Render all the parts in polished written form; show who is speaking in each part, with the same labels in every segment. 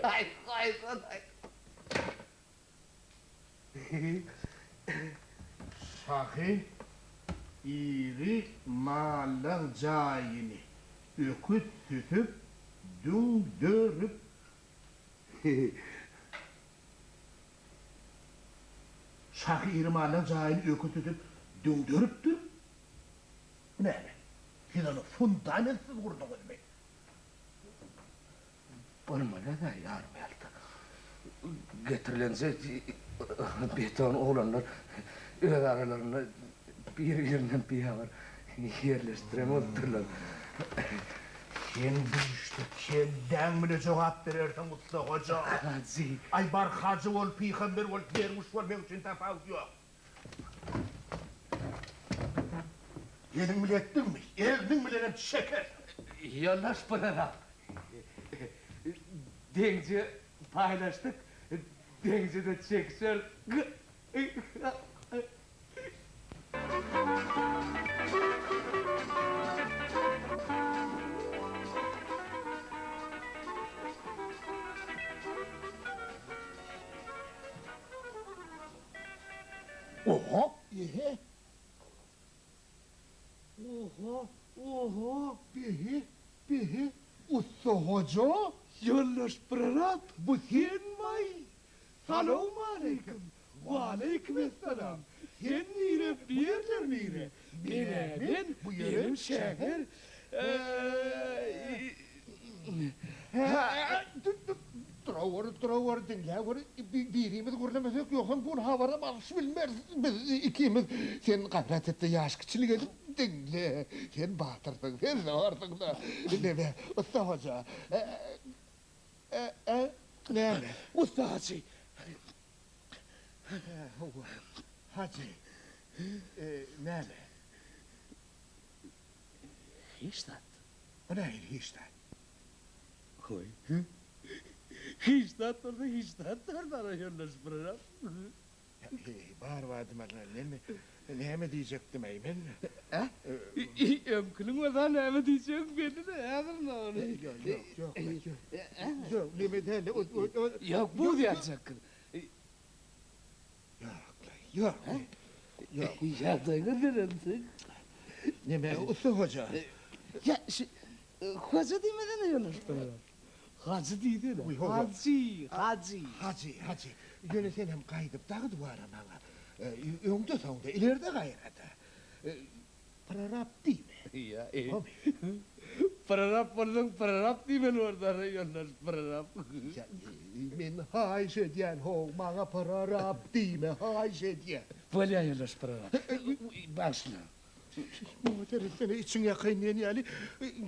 Speaker 1: Aý, goýsana.
Speaker 2: Şahy iri mallaň jaýyny öküz süsüp, düňderip. Şahy iri mallaň jaýyny öküz süsüp, düňderipdir. Bu näme? Siz ony fundamentsiz gurduňyzmy?
Speaker 1: Bolmaly-da ýarym ýalta. Getirilenje beton oglanlar öz aralarynda bir-birinden bihabar ýerleşdiren bolupdyrlar.
Speaker 2: Sen bu işde kelläň bile jogap berersiň, ussa hoja.
Speaker 1: Hajy.
Speaker 2: Aý, bar hajy bol, pygamber bol, derwüş bol, meň üçin tapawut ýok. Eliň bile etdiňmi, erniň bilenem çekersiň.
Speaker 1: Ýoldaş prorab, deňje paýlaşdyk, deňje-de çekişeris.
Speaker 2: Oho! Ehe! Oho! Oho! Behe! Behe! Ussa hoja!
Speaker 1: Ýoldaş prorab,
Speaker 2: bu senmaý?
Speaker 1: Salowmaleýkim! Waleýkimessalam! Sen nire, bu ýerler nire? Men-ä men, bu ýerem şäher.
Speaker 2: Hä, duraweri, duraweri, diňläweri, birimiz gürlemesek, ýogsam bu habaram alyş bilmeris biz ikimiz. Sen gaýrat et-de ýaş kiçilik edip diňle. Sen batyrsyň, sen zorsuň-da. Neme, ussa hoja, ä, näme?
Speaker 1: Ussa hajy.
Speaker 2: Hä, hawa, hajy, näme?
Speaker 1: Hiç zat.
Speaker 2: O nähili hiç zat?
Speaker 1: Goý. Hiç zat bolsa hiç zat däl-dä, ýoldaş prorab.
Speaker 2: Heý, bar badymyzda neme, näme diýjekdim-äý men?
Speaker 1: Ä? Öňküniň bolsa näme diýjegiň belli-dä, häzir indi.
Speaker 2: Ýok, ýok, ýok, ýok, neme däl-le, o, o, o.
Speaker 1: Ýok, buz ýaljak.
Speaker 2: Ýok-la, ýok, ýok.
Speaker 1: Ýagdaýyňa seretseň.
Speaker 2: Neme, ussa hoja?
Speaker 1: Ýa, şu, hoja diýmesene ýoldaş prorab. Hajy diýsene. Hajy, hajy.
Speaker 2: Hajy, hajy. Ýöne sen hem gaýdyp dagydy bara maňa. Öňde-soňda, ilerde-gaýrada. Prorab diýme.
Speaker 1: Ýa, e. Prorab bolsaň, prorab diýmeli borda, ýoldaş prorab.
Speaker 2: Ýa, men haýyş edýän, how, maňa prorab diýme, haýyş edýän.
Speaker 1: Bolýa, ýoldaş prorab. Bagyşla.
Speaker 2: Muňa seretsene, içiň ýakaýyn diýen ýaly,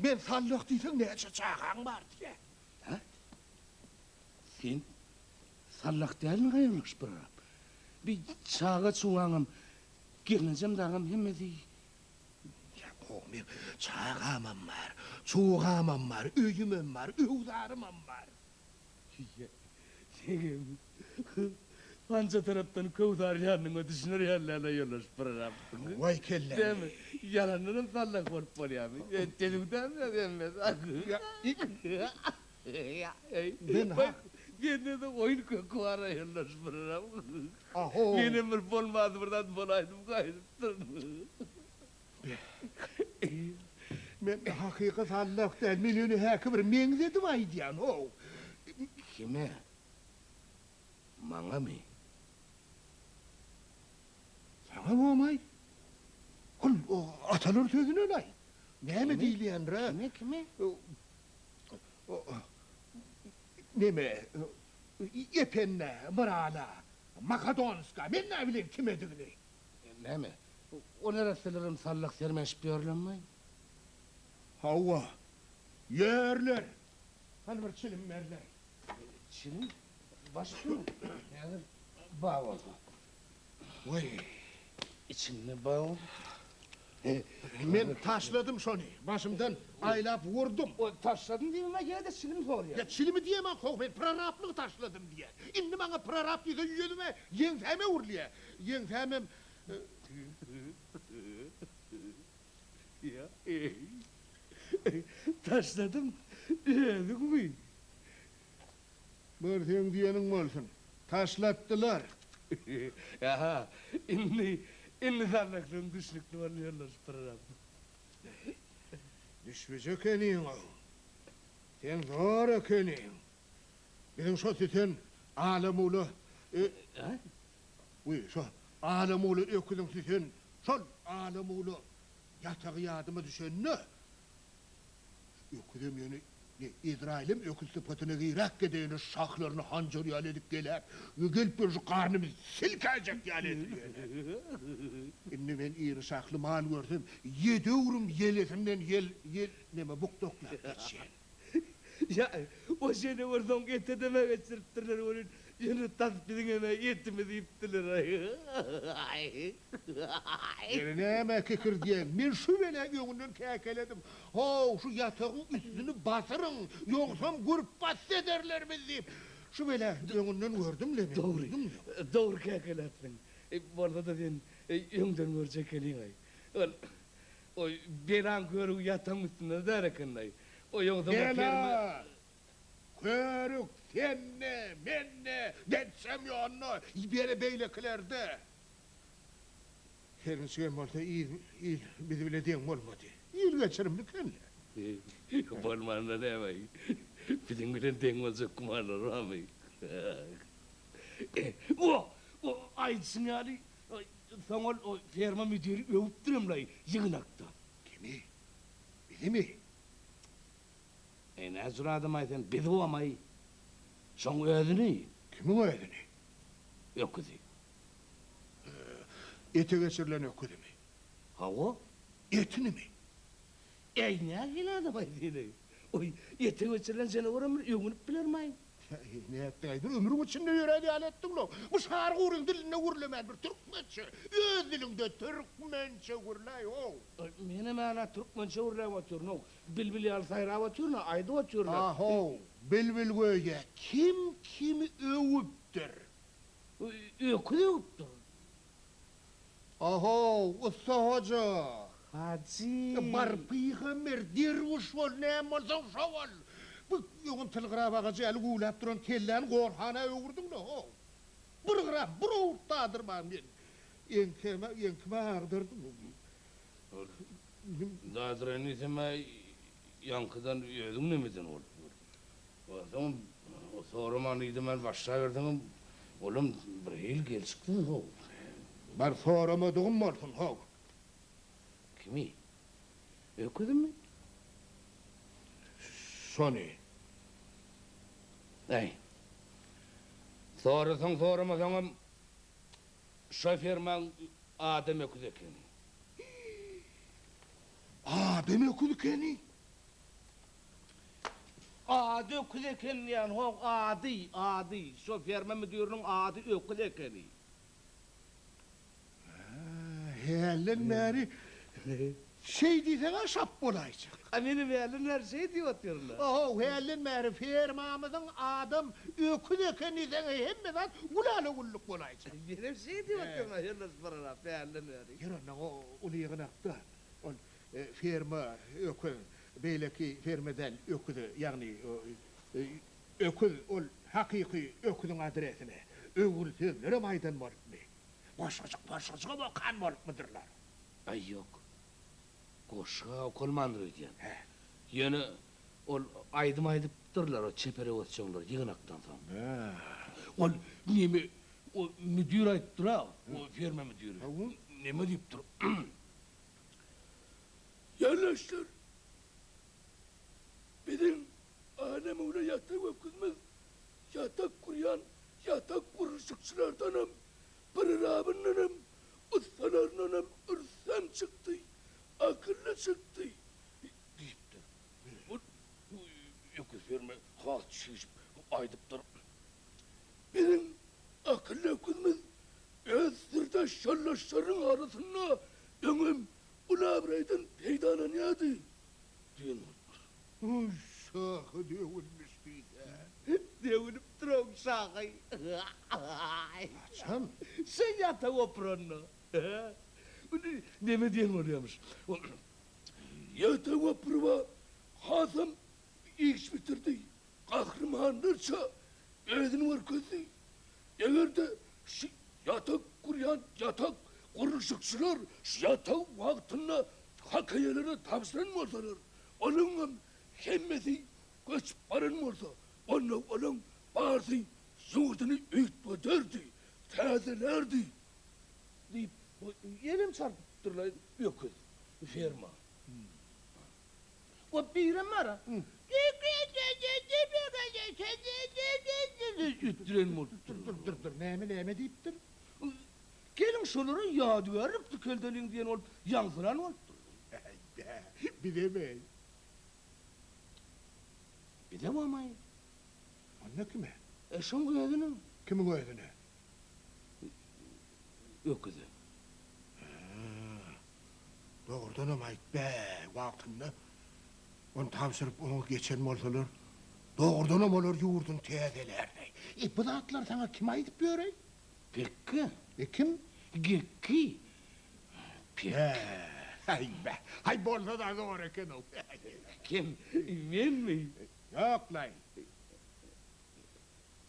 Speaker 2: men sallak diýseň, näçe çagaň bar diýýä.
Speaker 1: Hä? Sen sallak dälmiň, ýoldaş prorab? Bi çaga-çugaňam, Gelnejem dagam hemmesi
Speaker 2: Ýa gowy meň çagamam bar, çugamam bar, öýümem bar, öwzarymam bar.
Speaker 1: Ýa seňem hança tarapdan köwsar ýanyňa düşüner ýaly däl-ä ýoldaş prorab.
Speaker 2: Waý kellämi.
Speaker 1: Dämi? Ýalandanam sallak bolup bolýamy? Düzüw dälmi hemmesi?
Speaker 2: Men hak.
Speaker 1: Sende-de oýun köki bar-a ýoldaş prorab.
Speaker 2: Ahow.
Speaker 1: Menem bir bolmady bir zat bolaýdym gaýdypdyryn.
Speaker 2: Men hakyky sallak däl, men ýöne häki bir meňzedip aýdýan how.
Speaker 1: Kime? Maňamy?
Speaker 2: Saňa bomaý. Ol atalar sözüne-laý. Näme diýilýändir-ä?
Speaker 1: Kime, kime?
Speaker 2: Neme, Ependä, Myrala, Makadonska, men näbileýin kimedigini.
Speaker 1: Näme, o neresselerem sallak sermenşip ýörlermi?
Speaker 2: Hawa, ýörler. Hany bir çilim berle.
Speaker 1: Çilim? Baş üstüne. Häzir bar bolsa.
Speaker 2: Weý.
Speaker 1: Içinde bar bolsa.
Speaker 2: Men taşladym şony, başymdan aýlap wurdum.
Speaker 1: Taşladym diýmeme ýene-de çilim sorýar.
Speaker 2: Ýa çilimi diýemok how, men prorablygy taşladym diýýän. Indi maňa prorab diýse ýüzüme ýeňsäm öwrülýär. Ýeňsämem.
Speaker 1: Ýa eý. Taşladym özüňmi?
Speaker 2: Bar seň diýeniň bolsun. Taşlatdylar.
Speaker 1: Aha, indi, indi sallaklygyň düşnükli boldy ýoldaş prorab.
Speaker 2: Düşbüje ekeniň-ow. Sen zor ekeniň. Biziň şo süsen alamula ö. Wiý, şo alamula öküziň süsen şol alamula ýatagy ýadyma düşende, Öküzem ýöne ne Ezraýylam öküz sypatyna giräkge-de ýöne şahlaryny hanjar ýaly edip geläp, gelip ýör şu garnymy silkäýjek ýaly edip ýöne. Indi men iri şahly mal görsem, ýedi öwrüm ýelesinden ýel, ýel, neme bukdaklap geçýän.
Speaker 1: Ýa, o şeýle bir soň ete-deme geçiripdirler welin, ýöne tas biziňem-ä etimizi iýipdiler-aý.
Speaker 2: Ýene nämä kikirdýäň? Men şu bela öňünden käkeledim. How, şu ýatagyň üstüni basyryň, ýogsam gürpbasdy ederler bizi diýip. Şu bela öňünden gördüm-le men.
Speaker 1: Dogry, dogry käkeläpsiň. Bolsa-da sen öňden görjek ekeniň-aý. Ol, o belaň körügi ýatagyň üstünde däl eken-aý. O ýogsam o ferma.
Speaker 2: Bela! Körük sende, mende, Detsemýonda, ýene beýlekilerde. Her niçigem bolsa il, il biz bile deň bolmady. Il geçirimli eken-le.
Speaker 1: Bolmanda näme, biziň bilen deň boljak gümanlar barmy? O, o aýdyşyň ýaly, soň ol o ferma müdiri öwüpdirem-laý ýygnakda.
Speaker 2: Kimi? Bizimi?
Speaker 1: Eý, näjür adam-aý sen, bizi bom-aý? Şoň özüni.
Speaker 2: Kimiň özüni?
Speaker 1: Öküzi.
Speaker 2: Ete geçirilen öküzimi?
Speaker 1: Hawa.
Speaker 2: Etinimi?
Speaker 1: Eý, nähili adam-aý sen-eý? Oý, ete geçirilen janawaram bir öwünip bilermi-aý?
Speaker 2: Eý, nätdiň-aý, bir ömrüň içinde ýörän ýaly etdiň-le. Bu şar guryň dilinde gürlemän bir türkmençe, öz diliňde türkmençe gürläý-ow.
Speaker 1: Menem hala türkmençe gürläp otyryn-ow. Bilbil ýaly saýrap otyryn-a, aýdyp otyryn-a.
Speaker 2: A-how, bilbil göýä kim kimi öwüpdir?
Speaker 1: Öküz öwüpdir.
Speaker 2: A-how, ussa hoja!
Speaker 1: Hajy!
Speaker 2: Bar pygamber, derwüş bol, näme bolsaň şo bol! Bu öňem tilgrap agajy ýaly güwläp duran kelläni gorhana öwürdiň-le, how! Bir gram, bir owurt dadyrman men eňkeme, eňkime agdardym.
Speaker 1: Dadyran diýsem-ä ýaňkydan özüň nemeden bolup dur. Onsoňam soraman diýdimän başlaberseňem olam birhili gelşiksiz how.
Speaker 2: Bar soramadygym bolsun how.
Speaker 1: Kimi? Öküzimi?
Speaker 2: Şony.
Speaker 1: Äý. Sorasaň soramasaňam şo fermaň adam öküz ekeni.
Speaker 2: Adam öküz ekeni.
Speaker 1: Ady öküz eken diýýän how ady ady şo ferma müdiriniň ady öküz ekeni.
Speaker 2: Hälden bäri şeý diýseň-ä şap bolaýjak.
Speaker 1: A menem hälden bäri şeý diýip otyryn-da.
Speaker 2: How, hälden bäri fermamyzyň adam öküz eken diýseň-ä hemme zat gülala-güllük bolaýjak.
Speaker 1: Menem şeý diýip otyryn-a Ýoldaş prorab hälden bäri.
Speaker 2: Ýör onda o uly ýygnakda ol ferma öküz, beýleki ferma däl öküze, ýagny öküz ol hakyky öküziň adresine öwgüli sözlerem aýdan bolupmy? Goşgujyk poşgujygam okan bolupmydyrlar?
Speaker 1: Aý ýok. Goşgy-a okalmandyr öýdýän. Hä. Ýöne ol aýdym aýdypdyrlar o çeper öwezçoňlar ýygnakdan soň.
Speaker 2: Hä.
Speaker 1: Ol neme o müdir aýdypdyr-a, o ferma müdiri. Neme diýipdir? Ýerleşdir. Biziň Älemüwle ýatak öküzimiz ýatak gurýan ýatak gurluşykçylardanam, prorabyndanam, ussalaryndanam rüstem çykdy, akylly çykdy diýipdir. Ol öküz ferma has çişip aýdypdyr. Biziň akylly öküzimiz öz syrdaş ýoldaşlarynyň arasynda öňem uly abraýdan peýdalanýardy diýen bolupdyr.
Speaker 2: Uý, şahy döwülmiş diýsä.
Speaker 1: Döwülipdir-ow şahy.
Speaker 2: Haçan?
Speaker 1: Şeý ýatak opuranda. Neme diýen bolýarmyş. Ýatak opuryba hasam iş bitirdi. Gahrymanlarça. Özüni görkezdi. Eger-de şu ýatak gurýan ýatak gurluşykçylar şu ýatagy wagtynda hak eýelerine tabşyran bolsalar, olaňam hemmesi göçüp baran bolsa, onda olaň barsy ýurduny üýtgederdi, täzelärdi diýip, elem çarpypdyrlar öküz ferma.
Speaker 3: O birem bar-a.
Speaker 1: Ötdüren bolupdyr.
Speaker 2: Dur, dur, dur, näme, näme diýipdir?
Speaker 1: Geliň şolara ýadygärlik dikeldeliň diýen bolup ýaňsylan bolupdyr.
Speaker 2: Äý, bä, bizem-eý.
Speaker 1: Bize bolmaý.
Speaker 2: Onda kime?
Speaker 1: E, şoň özüne.
Speaker 2: Kimiň özüne?
Speaker 1: Öküze.
Speaker 2: Hä. Dogrudanam aýt, bä, wagtynda ony tabşyryp oňa geçen bolsalar, dogrudanam olar ýurduny täzelärdi. E, bu zatlary saňa kim aýdyp ýör-eý?
Speaker 1: Pekge.
Speaker 2: E, kim?
Speaker 1: Gekki. Pekge.
Speaker 2: Hä, bä, haý, bolsa-da zor eken-ow.
Speaker 1: Kim? Menmi?
Speaker 2: Ýok-laý.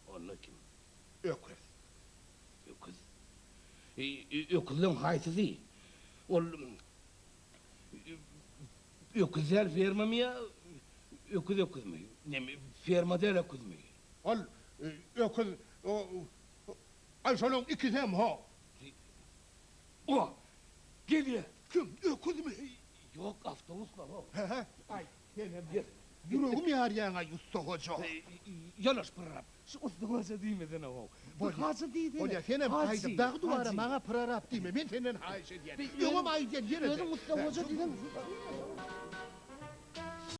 Speaker 1: Onda kim?
Speaker 2: Öküz.
Speaker 1: Öküz. Öküzleň haýsysy? Ol öküz däl fermamy ýa öküz öküzmi? Neme, ferma däl öküzmi?
Speaker 2: Ol öküz, aý şolaň ikisem ho.
Speaker 1: O, gelýä.
Speaker 2: Kim, öküzmi?
Speaker 1: Ýok, awtobuslar ho.
Speaker 2: Hä, aý, senem ýüregimi ýarýaň-aý, ussa hoja.
Speaker 1: Ýanaş prorab. Şu ussa hoja diýmesene how. Bir hajy diýsene.
Speaker 2: Bolýa, senem gaýdyp dagy dubara maňa prorab diýme, men senden haýyş edýän. Öňem aýdýan, ýene-de.
Speaker 3: Özüň ussa hoja diýseň.